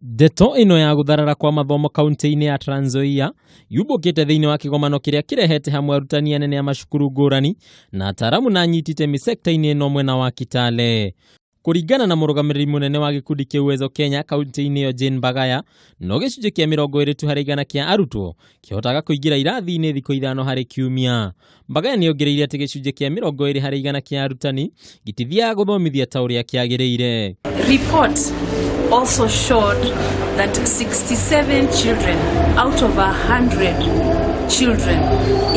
Ndeto ĩno ya gũtharara kwa mathomo kaunti-inĩ ya Trans Nzoia yumbũkĩte thĩinĩ wa kĩgomano kĩrĩa kĩrehete hamwe arutani anene a macukuru ngũrani na ataaramu na anyiti itemi sekta-inĩ ĩno mwena wa Kitale. Kũringana na mũrũgamĩrĩri mũnene wa gĩkundi kĩa Uwezo Kenya kaunti-inĩ ĩyo Jane Mbagaya, no gĩcunjĩ kĩa 20 tu harĩ igana kĩa arutwo kĩhotaga kũingĩra irathi-inĩ thikũ 5 harĩ kiumia. Mbagaya nĩ ongereire atĩ gĩcunjĩ kĩa 20 harĩ igana kĩa arutani gĩtithiaga gũthomithia ta ũrĩa kĩagĩrĩire. Report also showed that 67 children out of 100 children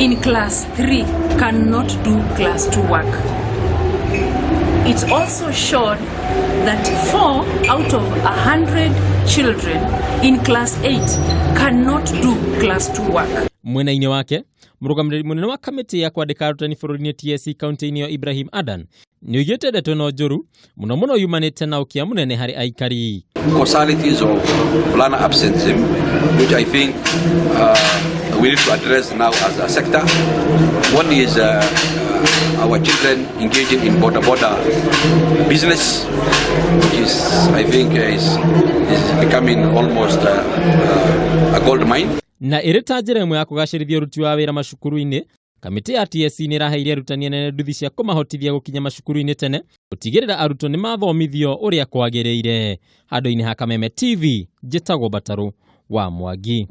in class 3 cannot do class 2 work. It also showed that 4 out of 100 children in class 8 cannot do class 2 work. Mwena-inĩ wake, mũrũgamĩrĩri mũnene wa kamĩtĩ ya kwandĩka arutani bũrũri-inĩ TSC kaunti-inĩ ĩyo Ibrahim Adan nĩ oigĩte ndeto ĩno njũru mũno mũno yumanĩte na ũkĩa mũnene harĩ aikari. Causalities of learner absenteeism, which I think we need to address now as a sector. One is our children engaging in boda boda business, which is, I think, is becoming almost a gold mine. Na ĩrĩ ta njĩra ĩmwe ya kũgacĩrithia ũruti wa wĩra macukuru-inĩ, kamĩtĩ ya TSC nĩ ĩraheire arutani anene nduthi cia kũmahotithia gũkinya macukuru-inĩ tene gũtigĩrĩra arutwo nĩ mathomithio ũrĩa kwagĩrĩire. Handũ-inĩ ha Kameme TV, njĩtagwo Batarũ wa Mwangi.